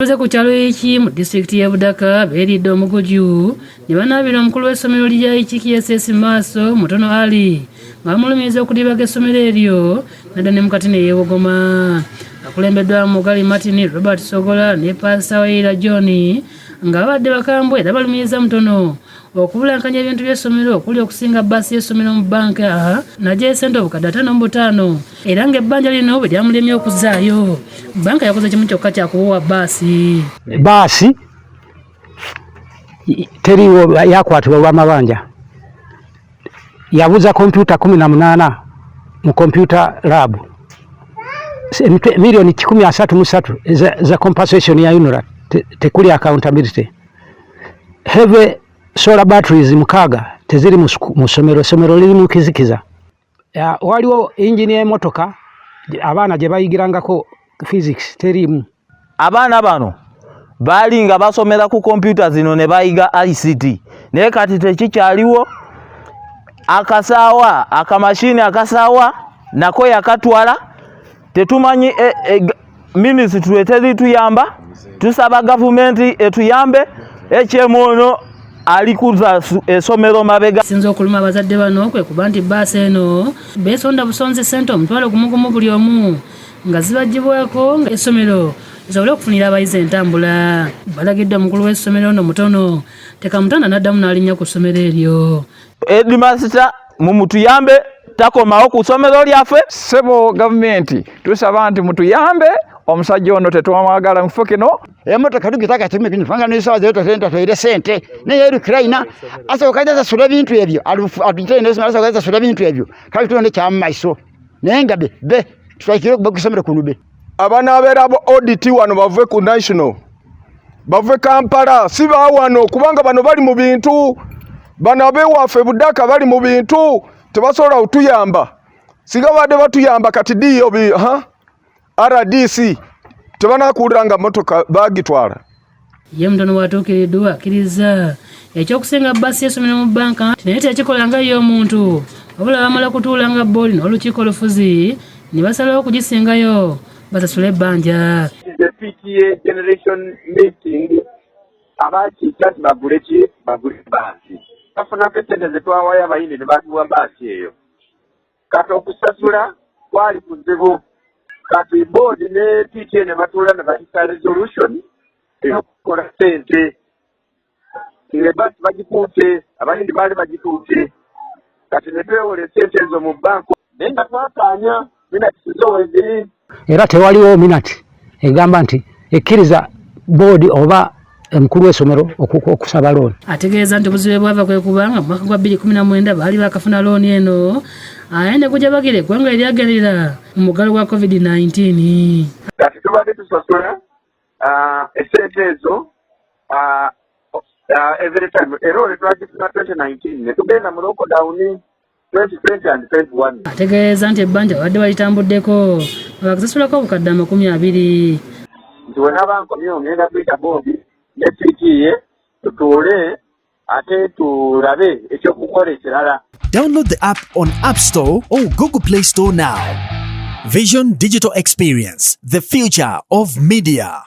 Abatuuze ku kyalo Iki mu disitulikiti y'e Budaka beeridde omuguju ne banaabira omukulu w'essomero lya Iki KSS Maaso Mutono Ali nga bamulumiriza okudibaga essomero eryo nadda ne mukati ne yeewogoma. Akulembeddwamu Mugali Martin, Robert Sogola ne Paasita Waira John nga babadde bakambwe era balumiriza Mutono okubulankanya ebintu by'essomero okuli okusinga bbaasi y'essomero mu bbanka n'aggyayo ssente obukadde 55 era ng'ebbanja lino bwe lyamulemye okuzzaayo bbanka yakoze kimu kyokka kya kubowa bbaasi. Bbaasi teriiwo, yakwatibwa olw'amabanja. Yabuza kompyuta 18 mu computer lab, miliyoni 133 za compensation ya UNRA, tekuli accountability. Heavy solar batteries 6 teziri mu ssomero, essomero liri mu kizikiza. Waliwo engine y'emmotoka abaana gye bayigirangako physics, teriimu. Abaana bano baali nga basomera ku kompyuta zino ne bayiga ICT, naye kati tekikyaliwo. Akasaawa, akamashini akasaawa nako yakatwala, tetumanyi. Minisitule terituyamba, tusaba gavumenti etuyambe. HM ono ali kuza essomero mabega. Sinza okuluma abazadde bano kwe kuba nti bbaasi eno beesonda busonzi ssente 10,000 buli omu nga zibaggyibwako nga essomero lisobole okufunira abayizi entambula. Balagiddwa omukulu w'essomero ono Mutono tekamutanda n'addamu n'alinnya ku ssomero eryo. Headmaster mumutuyambe, takomawo ku ssomero lyaffe. Ssebo gavumenti, tusaba nti mutuyambe, omusajja ono tetwamwagala mu kifo kino. Emotoka tugitaka tumwe kubanga nesawa zetu toire sente naye erukiraina asoboka sasula ebintu ebyo asoboka sasula ebintu ebyo kale tuonde kyamumaiso naye nga be be tutwakire okuba kusomero kuno be. Abanaabeera bo audit wano bave ku national, bave Kampala, si baawano, kubanga bano bali mu bintu. Bano ab'ewaffe Budaka bali mu bintu, tebasobola kutuyamba. Singa babadde batuyamba kati diyo bi ha RDC tebanakuwulira nga motoka bagitwala. Ye Mutono bw'atuukiriddwa akkiriza ekyokusenga bbaasi y'essomero mu bbanka, naye tekikola nga ye omuntu, wabula bamala kutuula nga boodi n'olukiiko olufuzi ne basalawo okugisingayo basasule ebbanja. The PTA generation meeting, abakiika nti bagule ki? Bagule baasi. Bafunako esente zetwawayo abayindi ne batuwa baasi eyo. Kati okusasula kwali kuzibu. Kati board ne PTA ne batuula ne bayisa resolution eyokukola sente nga baasi bagikuute, abayindi baali bagikuute. Kati ne twewola esente ezo mu banka, naye nga twakaanya minutes zo weziri. Era tewaliwo minute egamba nti ekkiriza boodi oba omukulu w'essomero okusaba looni. Ategeeza nti obuzibu bwava kwe kubanga mu mwaka gwa 2019 baali bakafuna looni eno, aye ne gujja bagira eggwanga eryagendera mu muggalo gwa COVID-19. Kati tubadde tusasula esente ezo every time, era olwo twagifuna 2019 ne tugenda mu lockdown 2020 and 21. Ategeeza nti ebbanja babadde balitambuddeko nga bakasasulako obukadde 20. Nti wenaba nkomyewo ngenda kuyita boodi ne PTA tutuule ate tulabe ekyokukola ekirala. Download the app on App Store or Google Play Store now. Vision Digital Experience, the future of media.